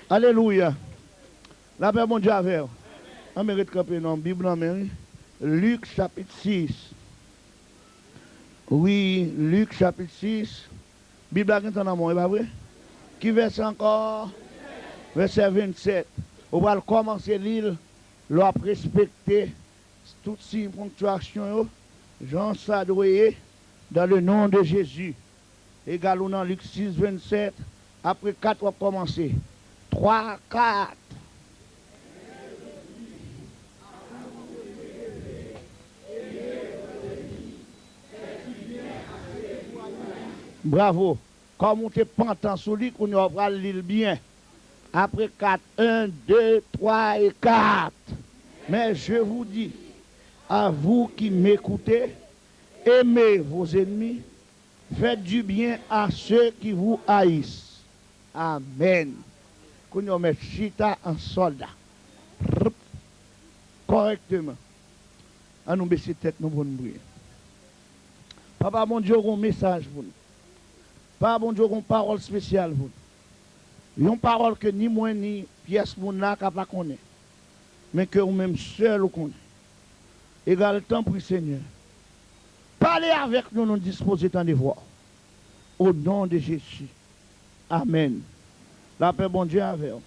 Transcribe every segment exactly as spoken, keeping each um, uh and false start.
Alelouya. Lapè Bondye avè w. Anben, ret kanpe non, Bib nan men, wi. Lik chapit sis. Wi, Lik chapit sis. Bib la gentan nan men w, e pa vre? Ki vèsè ankò? Vèsè vennsèt. Ou pral kòmanse li l, lè w ap respekte tout siy ponktyasyon yo, jan sa dwe ye, dans le nom de Jésus. Egal ou nan Lik sis vennsèt, apre kat w ap kòmanse. Twa, kat. Bravo. Kòm ou te pantan sou li, kounye a w pral li l byen. Apre kat, un, deux, trois et quatre. Mais je vous dis, à vous qui m'écoutez, aimez vos ennemis, faites du bien à ceux qui vous haïssent. Amen. Kounye a w mèt chita an sòlda. Rp. Kòrèkteman. An nou bese tèt nou pou n priye. Papa Bondye, w gen yon mesaj pou nou. Papa Bondye, w gen yon pawòl espesyal pou nou. Yon pawòl ke ni mwen ni pyès moun la ka pa konnen, men ke ou menm sèl ou konnen. Egal, tanpri, Senyè, pale avèk nou, nou dispoze tande vwa w. O non de Jezi. Amèn. Lapè Bondye avè w.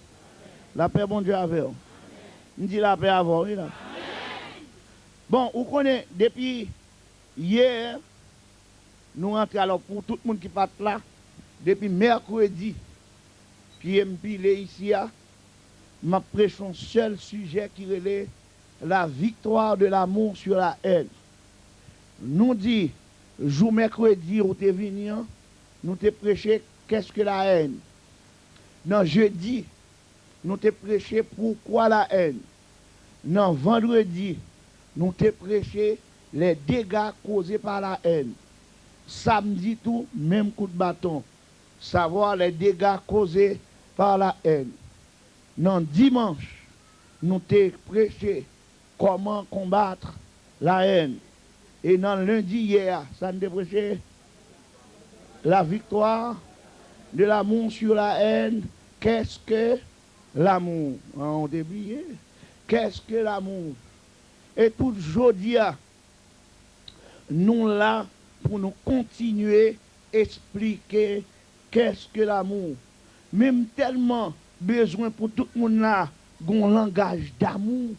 Lapè Bondye avè w. M di lapè avè w, wi, la. Bon, ou konnen, depi yè, nou rantre, alò, pou tout moun ki pa t la, depi mèkredi, pye m pile isi a, m ap preche yon sèl sijè ki rele la victoire de l'amour sur la haine. Nou di, jou mèkredi ou te vini an, nou te preche qu'est-ce que la haine. Nan jedi, nou te preche pourquoi la haine. Nan vandredi, nou te preche les dégâts causés par la haine. Samdi tou, menm kout baton. Savoir les dégâts causés par la haine. Nan dimanch, nou te preche comment combattre la haine. E nan lendi yè a, sa n te preche? La victoire de l'amour sur la haine. Qu'est-ce que l'amour? An, ou te bliye. Qu'est-ce que l'amour? E tout jodi a, nou la pou nou kontinye esplike qu'est-ce que l'amour. Men m tèlman bezwen pou tout moun la gen yon langaj damou.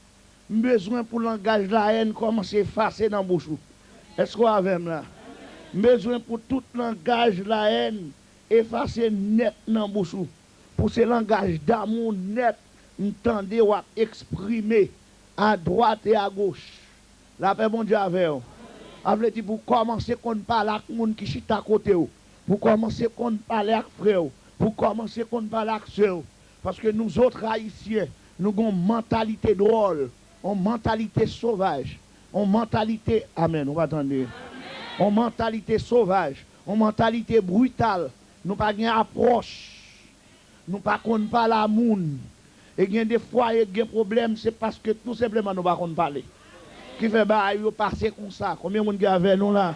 M bezwen pou langaj lahèn kòmanse efase nan bouch ou. Èske w avè m la? M bezwen pou tout langaj lahèn efase nèt nan bouch ou. Pou se langaj damou nèt m tande w ap eksprime adwat e agoch. Lapè Bondye avè w. A vle di pou w kòmanse konn pale ak moun ki chita kote w. Pou w kòmanse konn pale ak frè w. Pou w kòmanse konn pale ak sè w. Paske nou zòt Ayisyen, nou gen yon mantalite dwòl, yon mantalite sovaj, yon mantalite, amèn, ou pa tande. Yon mantalite sovaj, yon mantalite brital. Nou pa gen apwòch. Nou pa konn pale a moun. E gen de fwaye k gen pwoblèm, se paske tou senpleman nou pa konn pale. Ki fè bagay yo pase konsa. Konbyen moun ki avè nou la?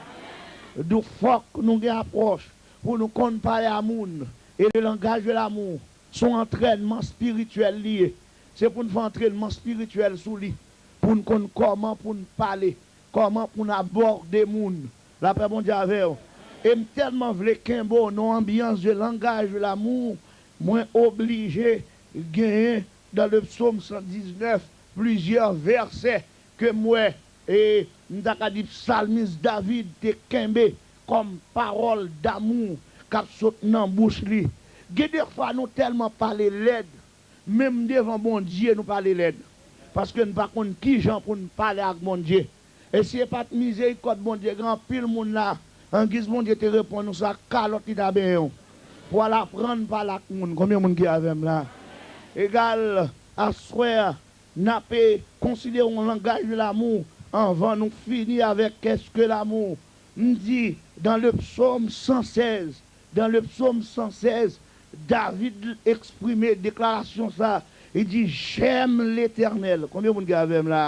Donk fòk nou gen apwòch pou nou konn pale a moun. E le langaj de l'amour, se yon antrènman espirityèl li ye. Se pou n fè antrènman espirityèl sou li, pou n konn kòman pou n pale, kòman pou n abòde moun. Lapè Bondye avè w. E m tèlman vle kenbe w nan anbyans de langaj de l'amour, mwen oblije genyen dans le psaume cent dix-neuf plizyè vèsè ke m wè, e m ta ka di psalmis David te kenbe kòm pawòl damou k ap sot nan bouch li. Gen de fwa nou tèlman pale lèd, menm devan Bondye nou pale lèd. Paske n pa konn kijan pou n pale ak Bondye. E si e pa t mizerikòd Bondye, gen anpil moun la, angiz Bondye te reponn ou sa, kalòt li ta benyen w. Pou al aprann pale ak moun. Konbyen moun ki avè m la? Egal, aswè a, n ape konsidere yon langaj de l'amour anvan nou fini avèk qu'est-ce que l'amour. M di, dans le psaume cent seize, dans le psaume cent seize, David eksprime deklarasyon sa, li di, j'aime l'Éternel. Konbyen moun ki avè m la?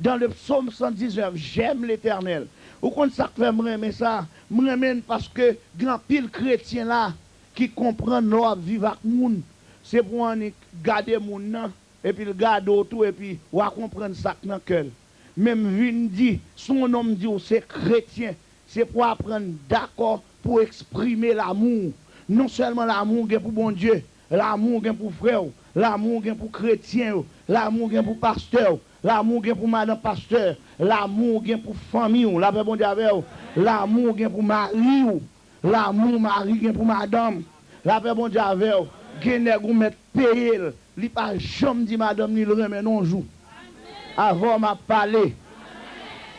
Dans le psaume cent dix-neuf, j'aime l'Éternel. Ou konn sa k fè m renmen sa? M renmen l paske gen anpil kretyen la ki konprann lè w ap viv ak moun, Se pou w annik gade moun nan, epi l gade w tou, epi w a konprann sa k nan kè l. Men m vin di, si yon nonm di w se kretyen, se pou w aprann dakò pou w eksprime lamou w. Non sèlman lamou w gen pou Bondye, lamou w gen pou frè w, lamou w gen pou kretyen yo, lamou w gen pou pastè w, lamou w gen pou madanm pastè, lamou w gen pou fanmi w, lapè Bondye avè w, lamou w gen pou mari w. Lamou mari gen pou madanm. Lapè Bondye avè w. Gen nèg ou mèt peye l. Li pa janm di madanm li l renmen n yon jou. Avè w m ap pale.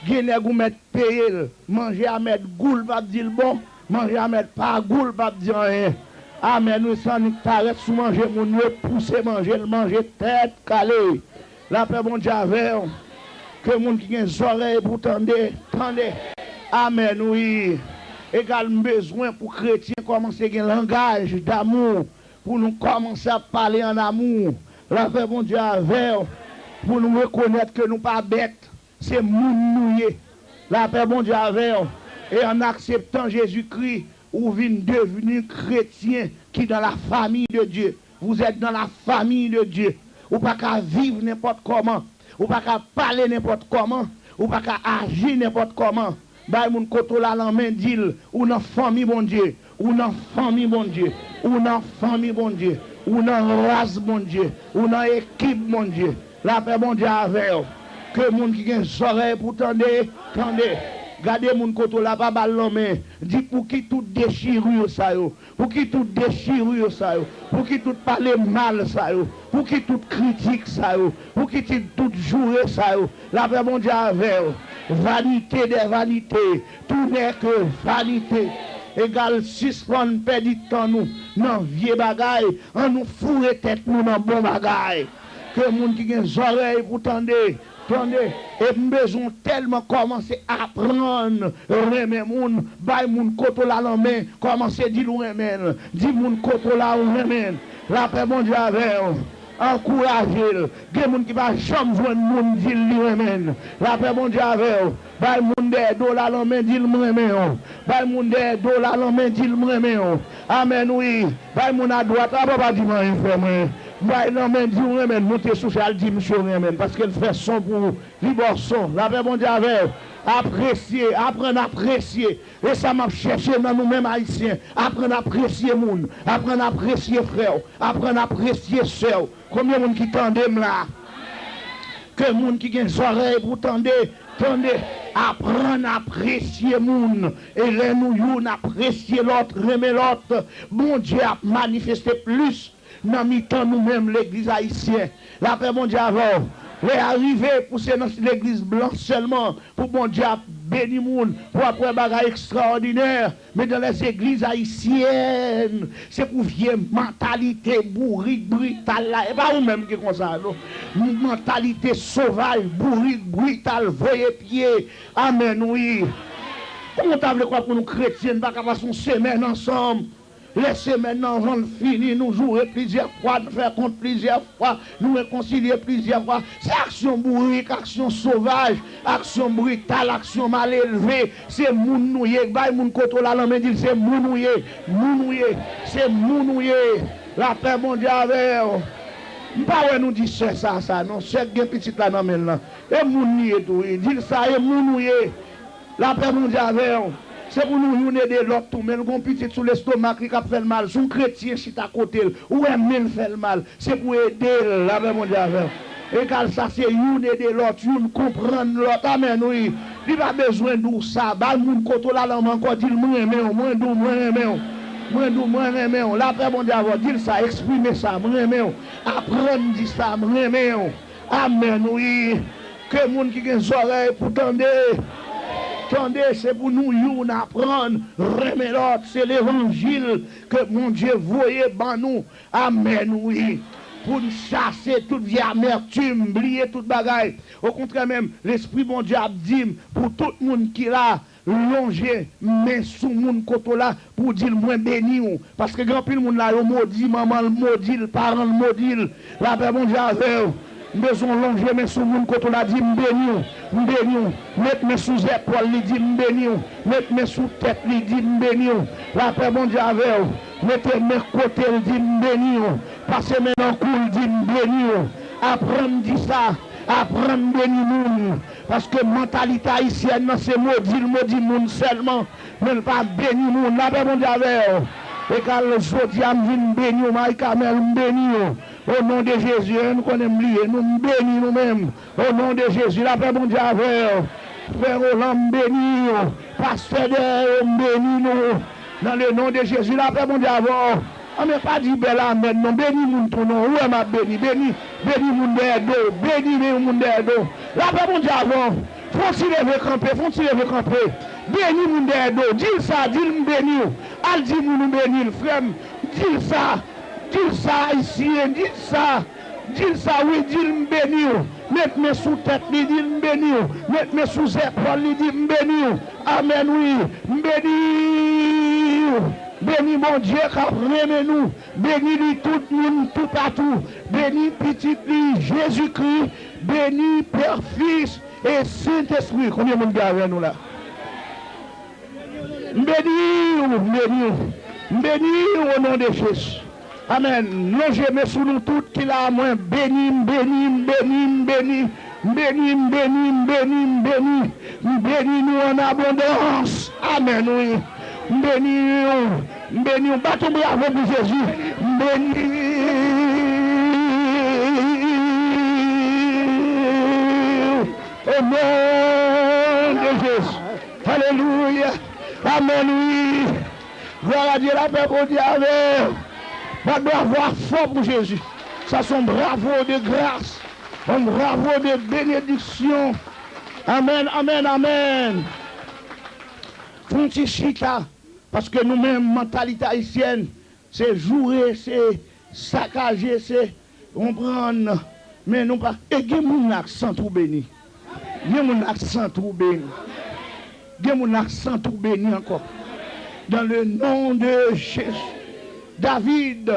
Gen nèg ou mèt peye l. Manje a mèt gou l p ap di l bon. Manje a mèt pa gou l p ap di anyen. Amèn wi, san annik parèt sou manje moun yo, pouse manje l, manje tèt kale. Lapè Bondye avè w. Ke moun ki gen zòrèy pou tande, tande. Amèn wi. Egal m bezwen pou kretyen kòmanse gen langaj damou, pou nou kòmanse ap pale an amou. Lapè Bondye avè w. Pou nou rekonèt ke nou pa bèt, se moun nou ye. Lapè Bondye avè w. E an akseptan Jezikri, ou vin devni kretyen ki dans la famille de Dieu. Vous êtes dans la famille de Dieu. Ou pa ka viv nenpòt kòman. Ou pa ka pale nenpòt kòman. Ou pa ka aji nenpòt kòman. Bay moun kote w la lanmen, di l, ou nan fanmi Bondye. Ou nan fanmi Bondye. Ou nan fanmi Bondye. Ou nan ras Bondye. Ou nan ekip Bondye. Lapè Bondye avè w. Ke moun ki gen zòrèy pou tande, tande. Gade moun kote w la, pa ba l lanmen. Di, pou ki tout dechirure sa yo? Pou ki tout dechirure sa yo? Pou ki tout pale mal sa yo? Pou ki tout kritik sa yo? Pou ki ti tout joure sa yo? Lapè Bondye avè w. Vanite dè vanite, tout n'est que vanite. Egal, sispann pèdi tan nou nan vye bagay. An nou foure tèt nou nan bon bagay. Ke moun ki gen zòrèy pou tande, tande. E m bezwen w tèlman kòmanse aprann renmen moun. Bay moun kote w la lanmen, kòmanse di l ou renmen l. Di moun kote w la ou renmen l. Lapè Bondye avè w. Ankouraje l. Gen moun ki pa janm jwenn moun di l li renmen l. Lapè Bondye avè w. Bay moun dèyè do w la lanmen, di l m renmen w. Bay moun dèyè do w la lanmen, di l m renmen w. Amèn wi. Bay moun adwat la, papa di m anyen frè mwen. Bay lanmen, di w renmen l, monte sou chal, di misye w renmen l, paske l fè son pou ou. Li ba w son. Lapè Bondye avè w. Apresye, aprann apresye. E sa m ap chèche nan nou menm Ayisyen. Aprann apresye moun. Aprann apresye frè w. Aprann apresye sè w. Konbyen moun ki tande m la? Ke moun ki gen zòrèy pou tande, tande. Aprann apresye moun. E lè nou youn apresye lòt, renmen lòt, Bondye ap manifeste plis nan mitan nou menm legliz ayisyen. Lapè Bondye avè w. Lè a rive pou se nan legliz blan sèlman pou Bondye ap beni moun, pou w ap wè bagay ekstraòdinè. Men dans les églises haïtiennes, se pou vye mantalite bourik, brital la. E pa ou menm ki konsa, non. Mantalite sovaj, bourik, brital, voye pye. Amèn, wi. Kòman w ta vle kwè pou nou kretyen, n pa ka pase yon semèn ansanm? Lè semèn nan, anvan l fini, nou joure plizyè fwa, nou fè kont plizyè fwa, nou rekonsilye plizyè fwa. Se aksyon bourik, aksyon sovaj, aksyon brital, aksyon malelve. Se moun nou ye. Bay moun kote w la lanmen, di l se moun ou ye. Moun ou ye. Se moun ou ye. Lapè Bondye avè w. M pa wè nou di sè sa, sa, non. Sè k gen pitit la nan men l lan. E moun li ye tou, wi. Di l sa, e moun ou ye. Lapè Bondye avè w. Se pou nou youn ede lòt tou. Men l gon pitit sou lestomak li k ap fè l mal. Si yon kretyen chita kote l, ou wè men l fè l mal, se pou ede l. Lapè Bondye avè w. Egal sa, se youn ede lòt, youn konprann lòt. Amèn, wi. Li pa bezwen di w sa. Bay moun kote w la lanmen ankò, di l, "Mwen renmen w, mwen di w, mwen renmen w. Mwen di w, mwen renmen w." Lapè Bondye avè w. Di l sa, eksprime sa, "Mwen renmen w." Aprann di sa, "Mwen renmen w." Amèn, wi. Ke moun ki gen zòrèy pou tande, tande, se pou nou youn aprann renmen lòt. Se levanjil ke Bondye voye ban nou. Amèn, wi. Pou n chase tout vye amètim, bliye tout bagay. Okontrè menm, Lespri Bondye ap di m, pou tout moun ki la, lonje men sou moun kote w la pou w di l, "Mwen beni w." Paske gen anpil moun la, yo modi, manman l modi l, paran l modi l. Lapè Bondye avè w. M bezwen w lonje men sou moun kote w la, di, "M beni w, m beni w." Met men sou zèpòl li, di, "M beni w." Met men sou tèt li, di, "M beni w." Lapè Bondye avè w. Mete men kote l, di, "M beni w." Pase men nan kou l, di m beni w. Aprann di sa. Aprann beni moun. Paske mantalite ayisyèn nan se modi l modi moun sèlman. Men l pa beni moun. Lapè Bondye avè w. Egal jodi a m vin beni w, Marie Carmelle, m beni w. O non de Jezi, nou konnen m bliye nou, m beni nou menm. O non de Jezi, lapè Bondye avè w. Frè Roland, m beni w. Pastè dèyè yo, m beni nou. Nan le non de Jezi, lapè Bondye avè w. Anben, pa di bèl amèn non, beni moun tou non. Ou wè m ap beni, beni, beni moun dèyè do, beni, beni moun dèyè do. Lapè Bondye avè w. Fon ti leve kanpe, fon ti leve kanpe. Beni moun dèyè do. Di l sa, di l m beni w. Al di moun ou beni l, frè m. Di l sa, di l sa, Ayisyen, di l sa. Di l sa, wi, di l m beni w. Met men sou tèt li, di l m beni w. Met men sou zèpòl li, di m beni w. Amèn, wi, m beni w. Beni Bondye k ap renmen nou. Beni li tout moun toupatou. Beni Pitit li, Jezikri. Beni Pè, Fis e Sentespri. Konbyen moun ki avè nou la? M beni w, m beni w. M beni w o non de Jezi. Amèn. Lonje men sou nou tout ki la, mwen beni, m beni, m beni, m beni, m beni, m beni, m beni, m beni. M beni nou an abondans. Amèn, wi. M beni w. M beni w. Bat yon bravo pou Jezi. M beni w. O non de Jezi. Alelouya. Amèn, wi. Glwa a Dye, lapè Bondye avè w. Bat bravo a fò pou Jezi. Sa se yon bravo de gras. Yon bravo de benediksyon. Amèn, amèn, amèn. Fon ti chita. Paske nou menm, mantalite ayisyèn, se joure, se sakaje, se, konprann, men nou pa, e gen moun la k san tou beni. Gen moun la k san tou beni. Gen moun la k san tou beni ankò. Dans le nom de Jésus. David,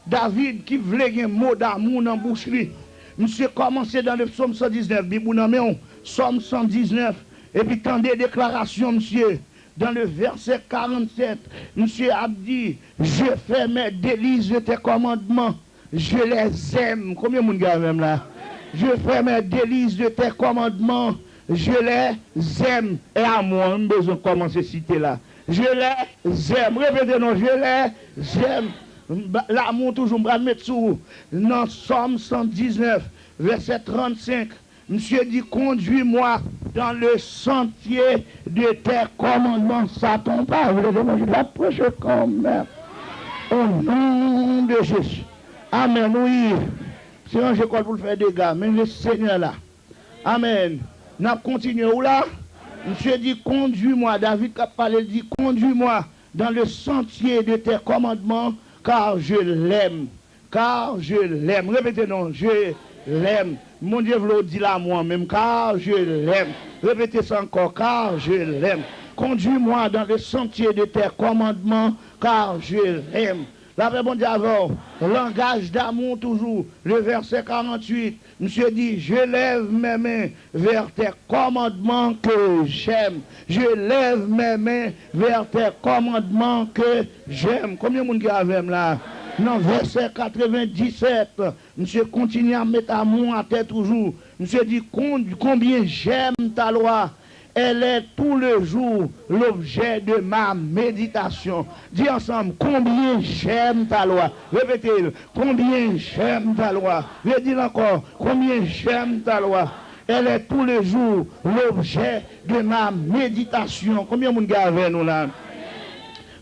David ki vle gen mo damou nan bouch li. Misye kòmanse dans le psaume cent dix-neuf, Bib ou nan men w, Sòm san diznèf, epi tande deklarasyon misye. Dans le verset quarante-sept, misye ap di, je fais mes délices de tes commandements, je les aime. Konbyen moun ki avè m la? Je fais mes délices de tes commandements, je les aime. E amou an, m bezwen kòmanse site la. Je les aime. Repete non, je les aime. M ba-, lamou toujou, m pral met sou ou. Nan Sòm san diznèf, vèsè trannsenk, misye di, conduis-moi dans le sentier de tes commandements. Satan pa vle levanjil la, preche kanmenm. Au nom de Jésus. Amèn, wi. Se ranje kò l pou l fè dega, men le Senyè la. Amèn. N ap kontinye, ou la? Misye di, conduis-moi. David k ap pale, l di, conduis-moi dans le sentier de tes commandements, car je l'aime. Car je l'aime. Repete non, je l'aime. Bondye vle w di lamou an menm, car je l'aime. Repete sa ankò, car je l'aime. Conduis-moi dans le sentier de tes commandements, car je l'aime. Lapè Bondye avè w. Langaj damou toujou. Le verset quarante-huit, misye di, je lève mes mains vers tes commandements que j'aime. Je lève mes mains vers tes commandements que j'aime. Konbyen moun ki avè m la? Nan vèsè katrevenndisèt, misye kontinye ap met amou atè toujou. Misye di, con-, combien j'aime ta loi. Elle est tous les jours l'objet de ma méditation. Di ansanm, combien j'aime ta loi. Repete l, combien j'aime ta loi. Redi l ankò, combien j'aime ta loi. Elle est tous les jours l'objet de ma méditation. Konbyen moun ki avè nou la?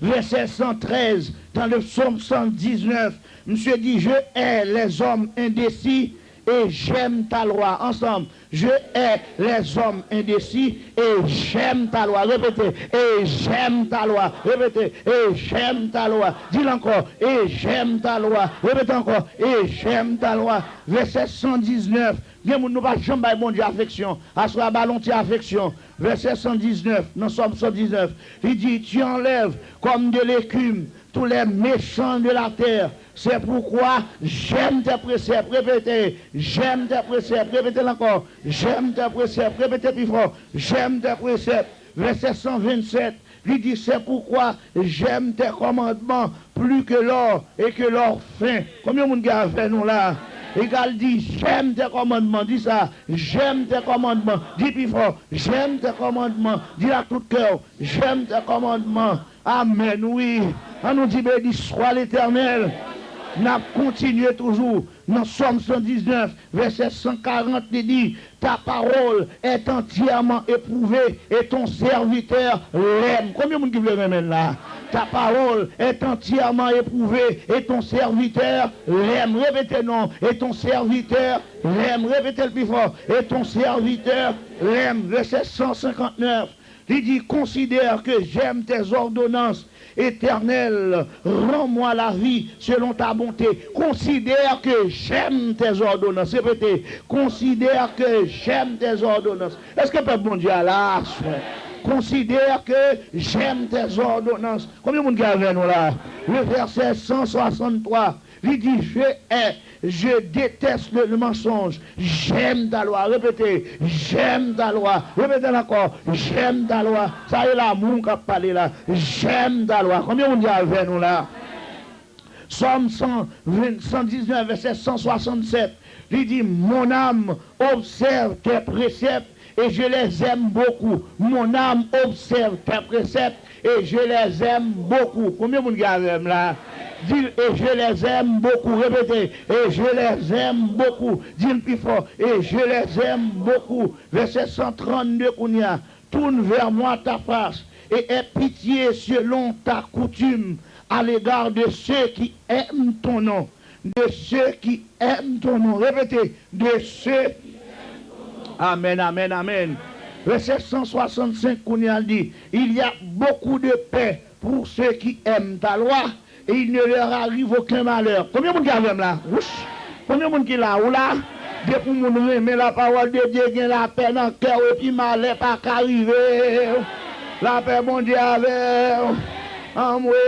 Vèsè san trèz, dans le psaume cent dix-neuf, misye di, je hais les hommes indécis et j'aime ta loi. Ansanm, je hais les hommes indécis et j'aime ta loi. Repete, et j'aime ta loi. Repete, et j'aime ta loi. Di l ankò, et j'aime ta loi. Repete ankò, et j'aime ta loi. Vèsè san diznèf. Gen moun nou pa janm bay Bondye afeksyon. Aswè a, ba l yon ti afeksyon. Vèsè san diznèf, nan Sòm san diznèf, li di, tu enlèves comme de l'écume tous les méchants de la terre. C'est pourquoi j'aime tes préceptes. Repete, j'aime tes préceptes. Repete l ankò, j'aime tes préceptes. Repete pi fò, j'aime tes préceptes. Vèsè san vennsèt, li di, c'est pourquoi j'aime tes commandements, plus que l'or et que l'or fin. Konbyen moun ki avè nou la? Egal di, j'aime tes commandements. Di sa, j'aime tes commandements. Di pi fò, j'aime tes commandements. Di l ak tout kè w, j'aime tes commandements. Amèn, wi. An nou di, béni soit l'Éternel. N ap kontinye toujou nan Sòm san diznèf, vèsè san karant, li di, ta parole est entièrement éprouvée et ton serviteur l'aime. Konbyen moun ki vle renmen l la? Ta parole est entièrement éprouvée et ton serviteur l'aime. Repete non, et ton serviteur l'aime. Repete l pi fò, et ton serviteur l'aime. Vèsè san senkant nèf. Li di, considère que j'aime tes ordonnances, Éternel, rends-moi la vie selon ta bonté. Considère que j'aime tes ordonnances. Repete, considère que j'aime tes ordonnances. Èske pèp Bondye a la aswè? Considère que j'aime tes ordonnances. Konbyen moun ki avè nou la? Le verset cent soixante-trois, li di, je hais, je déteste le mensonge. J'aime ta loi. Repete, j'aime ta loi. Repete l ankò, j'aime ta loi. Sa e lanmou k ap pale la. J'aime ta loi. Konbyen moun ki avè nou la? Sòm san ven, san diznèf, vèsè san swasannsèt, li di, mon âme observe tes préceptes et je les aime beaucoup. Mon âme observe tes préceptes et je les aime beaucoup. Konbyen moun ki avè m la? Di l, et je les aime beaucoup. Repete, et je les aime beaucoup. Di l pi fò, et je les aime beaucoup. Vèsè san trannde kounye a. Tourne vers moi ta face et aie pitié selon ta coutume à l'égard de ceux qui aiment ton nom. De ceux qui aiment ton nom. Repete, de ceux. Amen, amen, amen. Vèsè san swasann senk kounye a di, il y a beaucoup de paix pour ceux qui aiment ta loi et il ne leur arrive aucun malheur. Konbyen moun ki avè m la? Wouch! Konbyen moun ki la? Ou la? Depi moun renmen la parole de Dieu, gen lapè nan kè w epi malè pa ka rive w. Lapè Bondye avè w. Anmwe!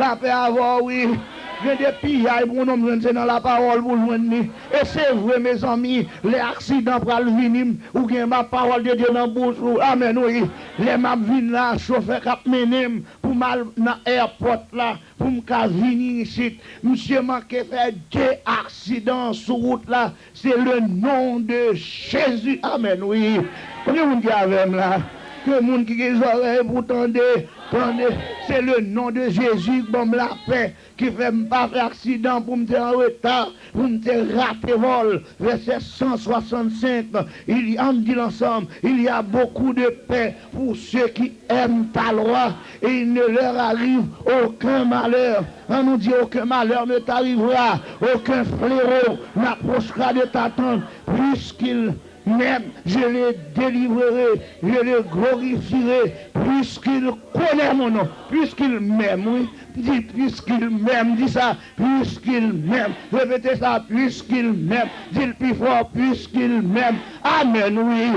Lapè avè w, wi. Gen de piyay pou yon nonm jwenn, se nan lapawòl pou jwenn li. E se vre, mezanmi, lè aksidan pral vini, ou gen ma parole de Dieu nan bouch ou. Amèn, wi. Lè m ap vin la, chofè k ap mennen m pou m al nan airport la, pou m ka vini isit, misye manke fè de aksidan sou wout la. C'est le nom de Jésus. Amèn, wi. Konbyen moun ki avè m la? Ke moun ki gen zòrèy pou tande, tande. C'est le nom de Jésus k ban m lapè, ki fè m pa fè aksidan, pou m te an reta, pou m te rate vòl. Vèsè san swasann senk, il y a, ann di l ansanm, il y a beaucoup de paix pour ceux qui aiment ta loi et il ne leur arrive aucun malheur. Ann nou di, aucun malheur ne t'arrivera, aucun fléau n'approchera de ta tente, puisqu'il m'aime, je le délivrerai, je le glorifierai, puisqu'il connaît mon nom, puisqu'il m'aime, wi, di, puisqu'il m'aime, di sa, puisqu'il m'aime, repete sa, puisqu'il m'aime, di l pi fò, puisqu'il m'aime, amèn, wi.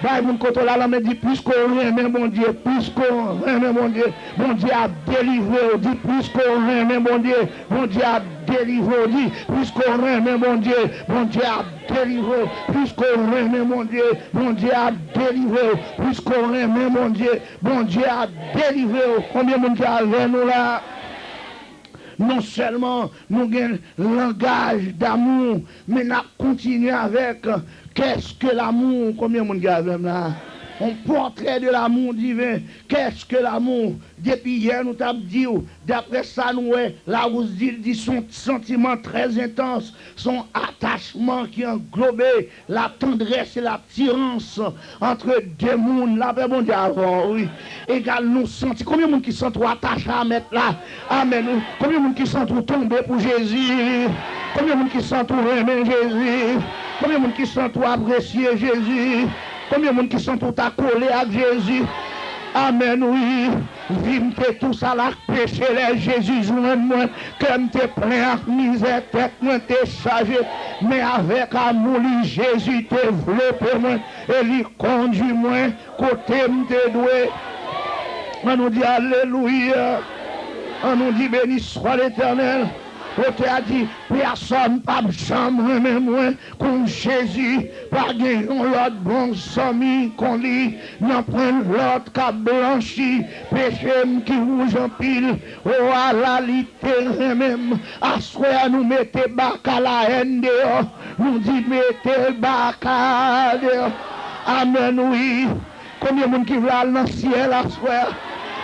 Bay moun kote w la lanmen, di, puiske w renmen Bondye, puiske w renmen Bondye, Bondye ap delivre w, di, puiske w renmen Bondye, Bondye ap delivre w, di, puiske w renmen Bondye, Bondye ap delivre w, puiske w renmen Bondye, Bondye ap delivre w, puiske w renmen Bondye, Bondye ap delivre w. Konbyen moun ki avè nou la? Non sèlman nou gen langaj damou, men n ap kontinye avèk qu'est-ce que l'amour? Konbyen moun ki avè m la? Un portrait de l'amour divin. Qu'est-ce que l'amour? Depi yè nou t ap di w, daprè sa nou wè, Lawous di l, di s on santiman trè entans, s on atachman ki anglobe la tendresse et l'attirance entre deux mondes. Lapè Bondye avè w, wi. Egal nou santi. Konbyen moun ki santi w atache a Mèt la? Amèn, wi. Konbyen moun ki santi w tonbe pou Jezi? Konbyen moun ki santi w renmen Jezi? Konbyen moun ki santi w apresye Jezi? Konbyen moun ki santi w ta kole ak Jezi? Amèn, wi. Vi m te tou sal ak peche lè Jezi jwenn mwen. Kè m te plen ak mizè, tèt mwen te chaje. Men avèk amou li, Jezi te vlope mwen e li kondui mwen kote m te dwe. Ann nou di alelouya. Ann nou di béni soit l'Éternel. Otè a di, pèsonn p ap janm renmen mwen kon Jezi. Pa gen yon lòt bon zanmi kon li. Nanpwen lòt k ap blanchi peche m ki wouj anpil. O, ala li te renmen m. Aswè a, nou mete baka lahèn deyò. Nou di, mete baka deyò. Amèn, wi. Konbyen moun ki vle al nan syèl aswè a?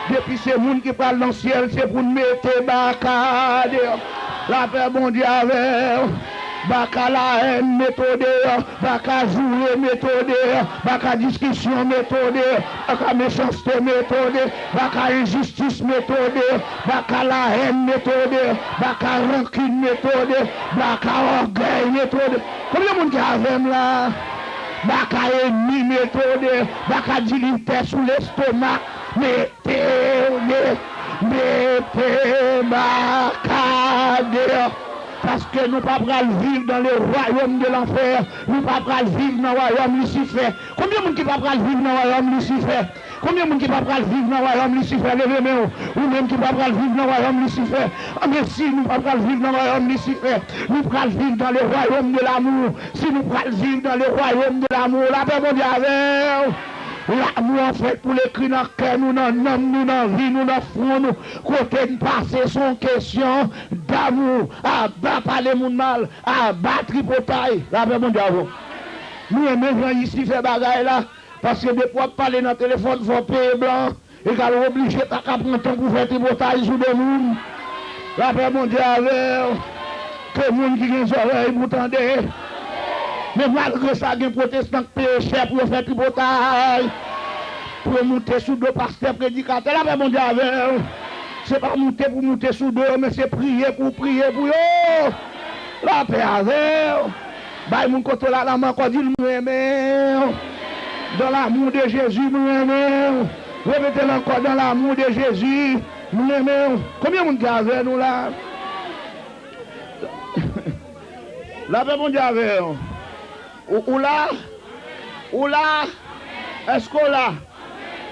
Depi se moun ki pral nan syèl, se pou n mete baka deyò. Lapè Bondye avè w. Baka lahèn, mete w deyò. Baka joure, mete w deyò. Baka diskisyon, mete w deyò. Baka mechanste, mete w deyò. Baka enjistis, mete w deyò. Baka lahèn, mete w deyò. Baka rankin, mete w deyò. Baka ògèy, mete w deyò. Konbyen moun ki avè m la? Baka ènmi, mete w deyò. Baka diritè sou lestomak, mete w deyò. Mete baka deyò. Paske nou pa pral viv dans le royaume de l'enfer. Nou pa pral viv nan wayòm Lisifè. Konbyen moun ki pa pral viv nan wayòm Lisifè? Konbyen moun ki pa pral viv nan wayòm Lisifè? Leve men w. Ou menm ki pa pral viv nan wayòm Lisifè. Anben, si nou pa pral viv nan wayòm Lisifè, nou pral viv dans le royaume de l'amour. Si nou pral viv dans le royaume de l'amour, lapè Bondye avè w. Lanmou an fèt pou l ekri nan kè nou, nan nanm nou, nan vi nou, nan fwon nou. Kote n pase, se yon kesyon damou. Aba pale moun mal, aba tripotay. Lapè Bondye avè w. Nou renmen jan Lisifè fè bagay la. Paske depi w ap pale nan telefòn, fò w peye blan. Egal, w oblije pa ka pran tan pou fè tripotay sou de moun. Lapè Bondye avè w. Ke moun ki gen zòrèy pou tande. Men malgre sa, gen pwotestan k peye chè pou yo fè tripotay. Pou yo moute sou do pastè, predikatè. Lapè Bondye avè w. Se pa moute pou moute sou do yo, men se priye pou priye pou yo. Lapè avè w. Bay moun kote w la lanmen ankò, di l, "M renmen w. Dans l'amour de Jésus, m renmen w." Repete l ankò, "Dans l'amour de Jésus, m renmen w." Konbyen moun ki avè nou la? Lapè Bondye avè w. Ou, ou la? Ou la? Èske w la?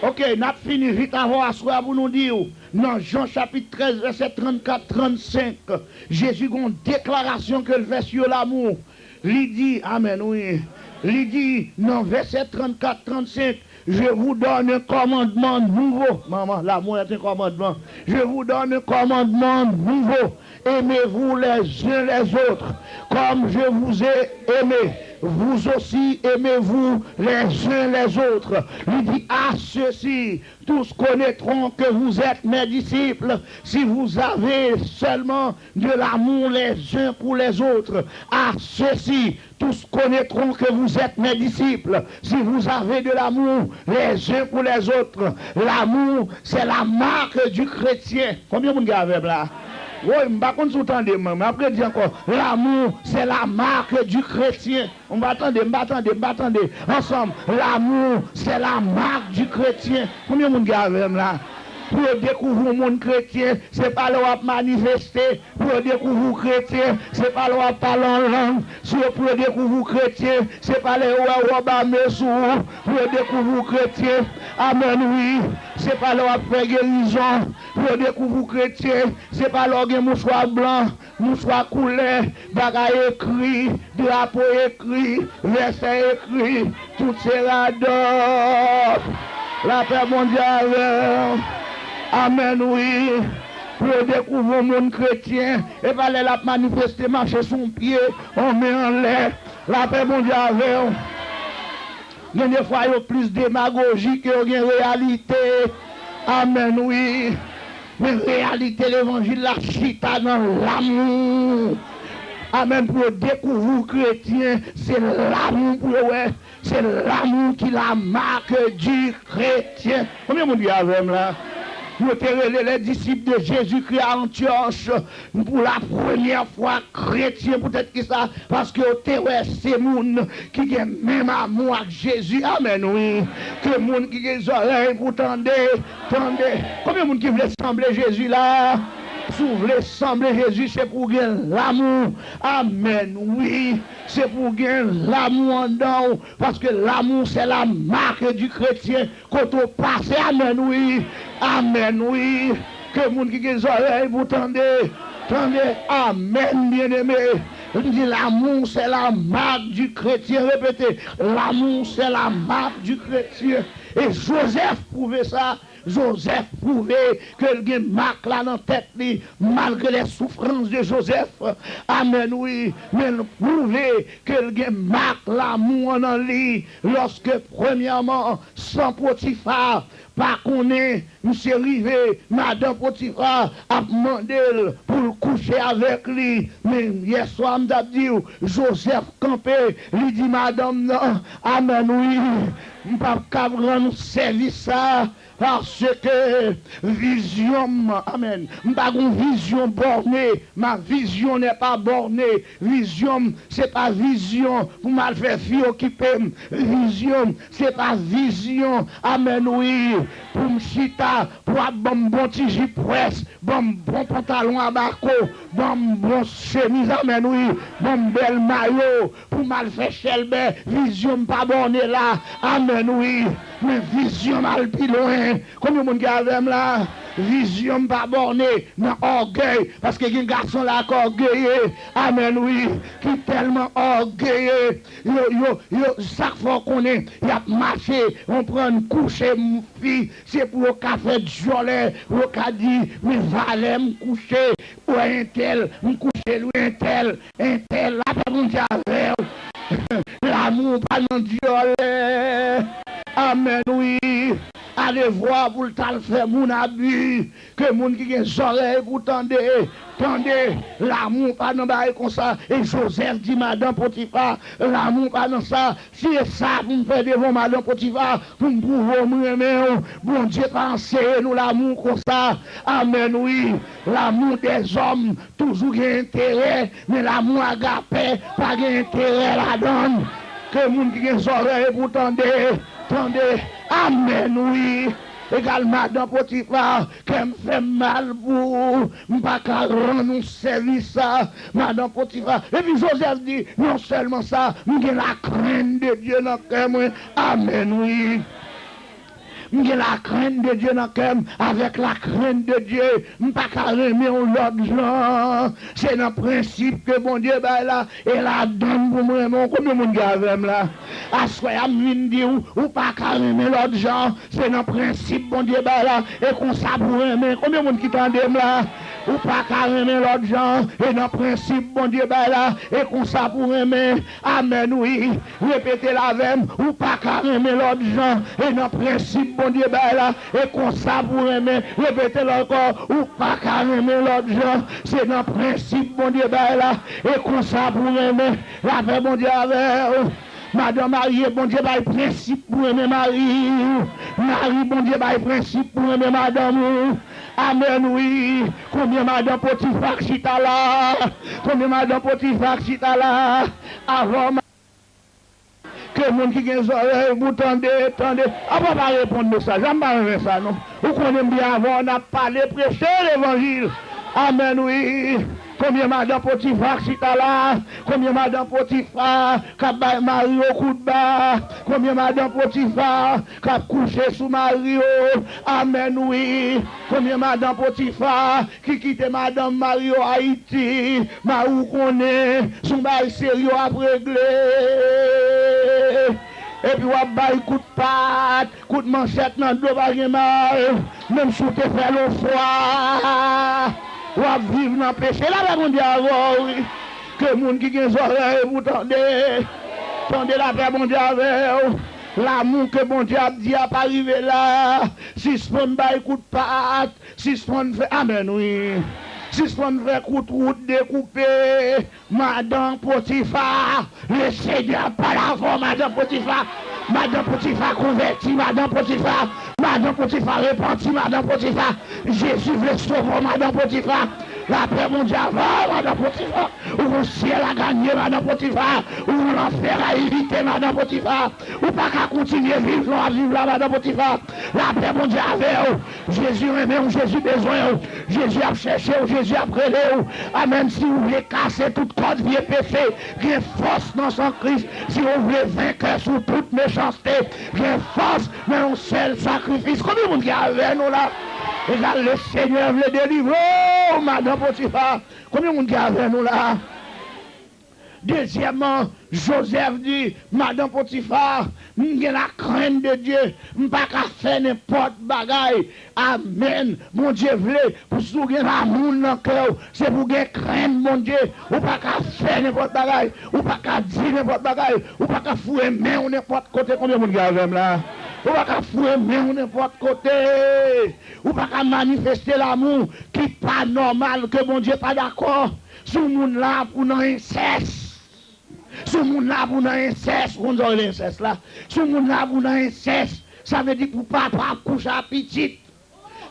Ok, n ap fini vit avè w aswè a pou nou di w, nan Jan chapit trèz, vèsè trannkat, trannsenk, Jezi gen yon deklarasyon ke l fè sur l'amour. Li di, amèn, wi. Li di, nan vèsè trannkat, trannsenk, "Je vous donne un commandement nouveau." Manman, l'amour est un commandement. "Je vous donne un commandement nouveau. Aimez-vous les uns les autres. Comme je vous ai aimé, vous aussi aimez-vous les uns les autres." Li di, "À ceci, tous connaîtront que vous êtes mes disciples, si vous avez seulement de l'amour les uns pour les autres. À ceci, tous connaîtront que vous êtes mes disciples, si vous avez de l'amour les uns pour les autres." L'amour, c'est la marque du chrétien. Konbyen moun ki avè m la? Woy, m pa konn si w tande m, men m ap redi ankò. L'amour, c'est la marque du chrétien. M pa tande, m pa tande, m pa tande. Ansanm, l'amour, c'est la marque du chrétien. Konbyen moun ki avè m la? Pou yo dekouvri yon moun kretyen, se pa lè w ap manifeste. Pou yo dekouvri w kretyen, se pa lè w ap pale an lang. Si yo pou yo dekouvri w kretyen, se pa lè yo wè wòb ame sou ou. Pou yo dekouvri w kretyen, amèn, wi. Se pa lè w ap fè gerizon. Pou yo dekouvri w kretyen, se pa lè w gen mouchwa blan, mouchwa koulè, bagay ekri, drapo ekri, vèsè ekri, tout se radòt. Lapè Bondye avè w. Amèn, wi. Pou yo dekouvri yon moun kretyen, e pa lè l ap manifeste, mache sou yon pye, yon men anlè. Lapè Bondye avè w. Gen de fwa yo plis demagoji ke yo gen reyalite. Amèn, wi. Men reyalite levanjil la chita nan lamou. Amèn. Pou yo dekouvri w kretyen, se lamou pou yo wè. Se lamou ki la marque du chrétien. Konbyen moun ki avè m la? Yo te rele les disciples de Jésus-Christ à Antioche. Pou la premyè fwa, kretyen, poutèt ki sa? Paske yo te wè se moun ki gen menm amou ak Jezi. Amèn, wi. Ke moun ki gen zòrèy pou tande, tande. Konbyen moun ki vle sanble Jezi la? Si w vle sanble Jezi, se pou w gen lamou. Amèn, wi. Se pou w gen lamou anndan w. Paske l'amour, c'est la marque du chrétien. Kote w pase, amèn, wi. Amèn, wi. Ke moun ki gen zòrèy pou tande. Tande, amèn, byeneme. Li di, l'amour, c'est la marque du chrétien. Repete, l'amour, c'est la marque du chrétien. E Jozèf pwouve sa. Jozèf pwouve ke l gen mak la nan tèt li, malgre les souffrances de Joseph. Amèn, wi. Men l pwouve ke l gen mak lamou an nan li, lòske, premyèman, san Potifa pa konnen, misye rive, madan Potifa ap mande l pou l kouche avèk li. Men yèswa, m t ap di w, Jozèf kanpe, li di madanm nan, amèn, wi, m p ap kab rann ou sèvis sa, paske vizyon m, amèn, m pa gon vizyon bòne, ma vision n'est pas bornée. Vizyon m, se pa vizyon pou m al fè fi okipe m. Vizyon m, se pa vizyon, amèn, wi, pou m chita, pou ap ban m bon ti ji pwès, ban m bon pantalon abako, ban m bon chemiz, amèn, wi, ban m bèl mayo, pou m al fè chèlbè. Vizyon m pa bòne la, amèn, wi. Men vizyon m al pi lwen. Konbyen moun ki avè m la? Vizyon m pa bòne nan ògèy, paske gen gason la k ògeye, amèn, wi, ki tèlman ògeye, yo, yo, yo, sa k fè w konnen y ap mache, konprann, kouche m fi, se pou yo ka fè djòlè, pou yo ka di, men valè m kouche, wè entèl, m kouche l, wi, entèl, entèl, lapè Bondye avè w. Lamou pa nan djòlè. Amèn, wi. Ale vwa pou l t al fè moun abi. Ke moun ki gen zòrèy pou tande, tande. Lamou pa nan bagay konsa. E Jozèf di madan Potifa, lamou pa nan sa. Si e sa pou m fè devan madan Potifa, pou m pwouve w m renmen w, Bondye pa anseye nou lamou konsa. Amèn, wi. L'amour des hommes toujou gen enterè, men lamou agapè pa gen enterè ladan l. Ke moun ki gen zòrèy pou tande, tande. Amèn, wi. Egal madan Potifa, kè m fè m mal pou ou, m pa ka rann ou sèvis sa, madan Potifa. Epi Jozèf di, non sèlman sa, m gen la crainte de Dieu nan kè mwen. Amèn, wi. M gen la crainte de Dieu nan kè m, avec la crainte de Dieu, m pa ka renmen yon lòt jan. Se nan prensip ke Bondye bay la, e ladan l pou m renmen w. Konbyen moun ki avè m la? Aswè a, m vin di w, ou pa ka renmen lòt jan. Se nan prensip Bondye bay la, e konsa pou renmen. Konbyen moun ki tande m la? Ou pa ka renmen lòt jan, e nan prensip Bondye bay la, e konsa pou renmen. Amèn, wi. Repete l avè m. Ou pa ka renmen lòt jan. E nan prensip Bondye bay la, e konsa pou renmen. Repete l ankò. Ou pa ka renmen lòt jan. Se nan prensip Bondye bay la, e konsa pou renmen. Lapè Bondye avè w. Madan marye, Bondye bay prensip pou renmen mari w. Mari, Bondye bay prensip pou renmen madanm ou. Amèn, wi. Konbyen madan Potifa k chita la? Konbyen madan Potifa k chita la? Avan ke moun ki gen zòrèy pou tande, tande. Apa pa reponn mesaj la, m pa renmen sa non. Ou konnen m byen avan w, n ap pale, preche levanjil. Amèn, wi. Konbyen madan Potifa k chita la? Konbyen madan Potifa k ap bay mari yo kout ba? Konbyen madan Potifa k ap kouche sou mari yo? Amèn, wi. Konbyen madan Potifa ki kite madanm mari yo Ayiti, mari w konnen, se yon bagay serye w ap regle. Epi w ap bay kout pat, kout manchèt nan do, pa gen mal. Menm si w te fè l yon fwa, w ap viv nan peche. Lapè Bondye avè w, wi. Ke moun ki gen zòrèy pou tande, tande lapè Bondye avè w. Lamou ke Bondye ap di a pa rive la. Sispann bay kout pat. Sispann fè, amèn, wi. Sispann fè kout wout dekoupe. Madan Potifa, le Senyè pale avè w, madan Potifa. Madan Potifa konvèti, madan Potifa. Madan Potifa repanti, madan Potifa. Jezi vle sove w, madan Potifa. Lapè Bondye avè w, madan Potifa. Ou gon syèl a ganye, madan Potifa. Ou gon lanfè a evite, madan Potifa. Ou pa ka kontinye viv jan w ap viv la, madan Potifa. Lapè Bondye avè w. Jezi renmen w, Jezi bezwen w. Jezi ap chèche w, Jezi ap rele w. Amèn. Si w vle kase tout kòd vye peche, gen fòs nan san Kris. Si w vle venkè sou tout mechanste, gen fòs nan yon sèl sakrifis. Konbyen moun ki avè nou la? Egal, le Senyè vle delivre w, madan Potifa. Konbyen moun ki avè nou la? Dezyèmman, Jozèf di, madan Potifa, m gen la crainte de Dieu, m pa ka fè nenpòt bagay. Amèn. Bondye vle pou si w gen lanmou nan kè w, se pou w gen krent Bondye. Ou pa ka fè nenpòt bagay, ou pa ka di nenpòt bagay, ou pa ka foure men w nenpòt kote. Konbyen moun ki avè m la? Ou pa ka foure men w nenpòt kote. Ou pa ka manifeste lanmou ki pa nòmal, ke Bondye pa dakò. Si w moun la pou nan ensès. Si w moun la pou nan ensès, ou konn sa w rele ensès la? Si w moun la pou nan ensès, sa vle di pou papa ap kouche ak pitit.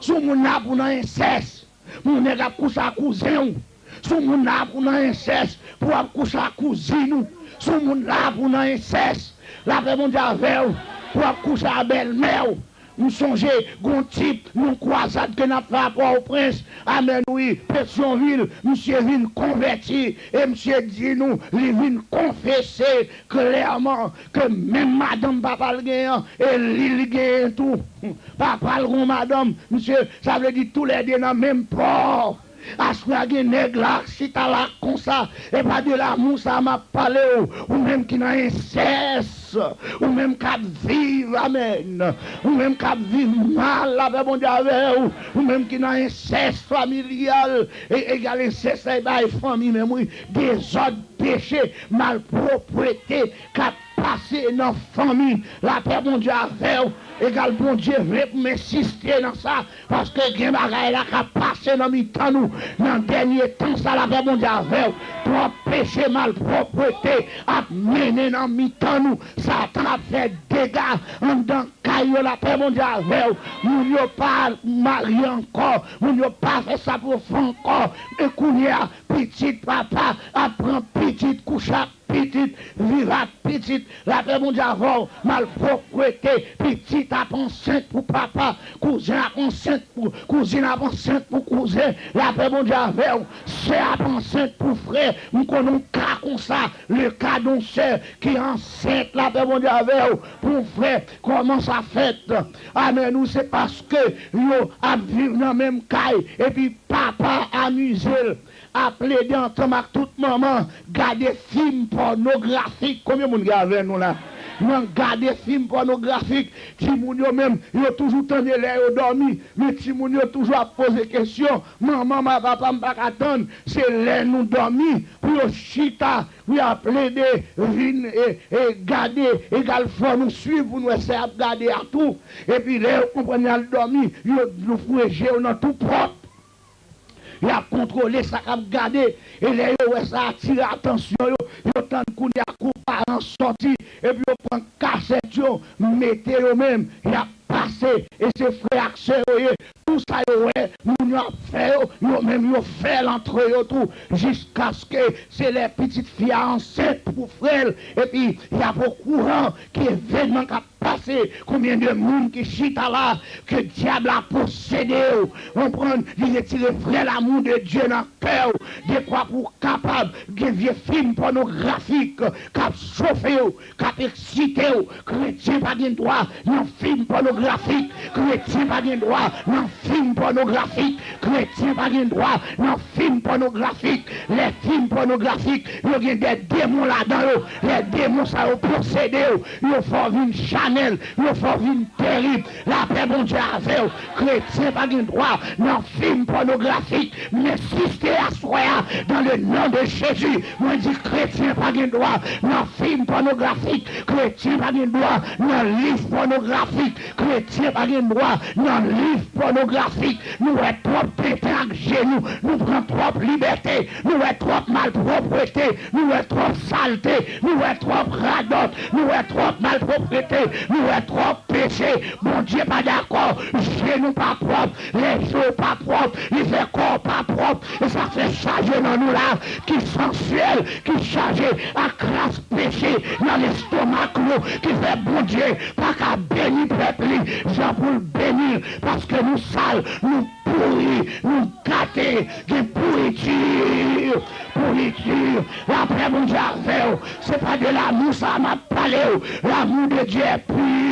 Si w moun la pou nan ensès, pou nèg ap kouche ak kouzen w. Si w moun la pou nan ensès, pou ap kouche ak kouzin ou. Si w moun la pou nan ensès, lapè Bondye avè w, pou ap kouche ak bèlmè w. M sonje gon tip nan kwazad ke n ap fè a Pòtoprens, amèn wi, Petyonvil, misye vin konvèti e misye di nou, li vin konfese klèman ke menm madanm papa l genyen an, e li, li genyen tou. Papa l gon madanm, misye, sa vle di toulède nan menm pò. Aswè a gen nèg la, chita la konsa, e pa de lanmou sa m ap pale w, ou menm ki nan ensès, ou menm k ap viv, amèn, ou menm k ap viv mal, lapè Bondye avè w, ou menm ki nan ensès familyal, e egal ensès la, e bay fanmi menm wi, dezòd, peche, malpwòpte k ap pase nan fanmi, lapè Bondye avè w. Egal Bondye vle pou m ensiste nan sa, paske gen bagay la k ap pase nan mitan nou. Nan dènye tan sa, lapè Bondye avè w. Twòp peche, malpwòpte ap mennen nan mitan nou. Satan ap fè dega anndan kay yo, lapè Bondye avè w. Moun yo pa marye ankò, moun yo pa fè sa pou yo fè ankò. Men kounye a, pitit papa ap pran pitit, kouche ak pitit, viv ak pitit, lapè Bondye avè w, malpwòpte, pitit ap ansent pou papa, kouzen ap ansent pou, kouzin ap ansent pou kouzen, lapè Bondye avè w, sè ap ansent pou frè, m konnen yon ka konsa, le ka de yon sè ki ansent, lapè Bondye avè w, pou yon frè, kòman sa fèt? Amèn, ou se paske yo ap viv nan menm kay, epi papa amize l ap plede ansanm ak tout manman gade fim pònografik. Konbyen moun ki avè nou la? Nan gade fim pònografik, timoun yo menm, yo toujou tande lè yo dòmi, men timoun yo toujou ap poze kesyon, manman m ak papa m pa ka tann, se lè nou dòmi, pou yo chita, pou y ap plede vin e, e gade, egal fò nou swiv pou n wè sa y ap gade a tou. Epi lè yo konprann y al dòmi, yo louvre je yo nan tou pòt. Y ap kontwole sa k ap gade, e lè yo wè sa atire atansyon yo, yo tann kounye a kou paran sòti, epi yo pran kasèt yo, mete yo menm, y ap pase, e se frè ak sè yo ye. Tou sa yo wè, moun yo ap fè yo, yo menm yo fè l antre yo tou, jiskaske se lè pitit fi a ansent pou frè l, epi y ap okouran ke evènman k ap pase, konbyen de moun ki chita la, ke dyab la posede w, konprann, li retire vrè lanmou de Dye nan kè w, dekwa pou w kapab gen vye fim pònografik k ap chofe w, k ap eksite w. Kretyen pa gen dwa nan fim pònografik, kretyen pa gen dwa nan fim pònografik, kretyen pa gen dwa nan fim pònografik. Lè fim pònografik, yo gen de demon ladan yo, lè demon sa yo posede w, yo fè w vin chanèl, yo fè w vin terib. Lapè Bondye avè w. Kretyen pa gen dwa nan fim pònografik. M ensiste aswè a, dans le nom de Jésus, mwen di kretyen pa gen dwa nan fim pònografik. Kretyen pa gen dwa nan liv pònografik. Kretyen pa gen dwa nan liv pònografik. Nou wè twòp tenten ak je nou. Nou pran twòp libète. Nou wè twòp malpwòpte. Nou wè twòp salte. Nou wè twòp radòt. Nou wè twòp malpwòpte. Nou wè twòp peche. Bondye pa dakò. Je nou pa pwòp. Lè je w pa pwòp. Li fè kò w pa pwòp. E sa fè chaje nan nou la, ki sansyèl, ki chaje ak kras peche nan lestomak nou, ki fè Bondye pa ka beni pèp li jan pou l beni l, paske nou sal, nou pouri, nou gate, gen pouriti, pouriti. Lapè Bondye avè w. Se pa de lanmou sa m ap pale w. L'amour de Dieu est pur.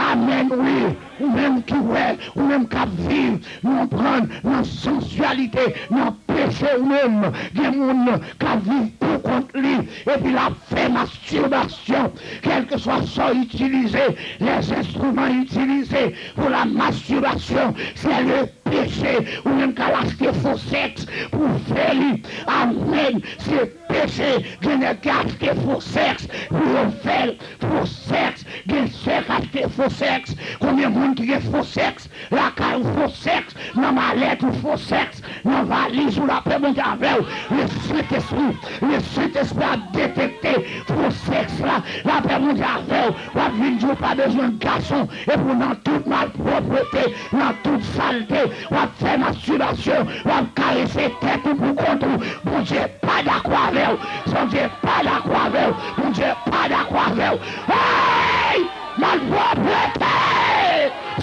Amèn, wi. Ou menm ki wè, ou menm k ap viv, nou konprann, nan sansyalite, nan peche, ou menm, gen moun k ap viv pou kont li, epi l ap fè mastibasyon, kèlkeswa sa w itilize, les instruments utilisés pour la masturbation, c'est le péché. Ou menm k al achte fo sèks pou fè li. Amèn. Se peche. Gen nèg ki achte fo sèks pou yo fè l. Fo sèks. Gen sè k achte fo sèks. Konbyen moun ki gen fo sèks lakay ou? Fo sèks nan malèt ou, fo sèks nan valiz ou. Lapè Bondye avè w. Le Sentespri, le Sentespri ap detekte fo sèks la. Lapè Bondye avè w. W ap vin di w pa bezwen gason, epi w nan tout malpwòpte, nan tout salte, w ap fè mastibasyon, w ap karese tèt ou pou kont ou. Bondye pa dakò avè w. Bondye pa dakò avè w. Bondye pa dakò avè w. Hey! Malpwòpte!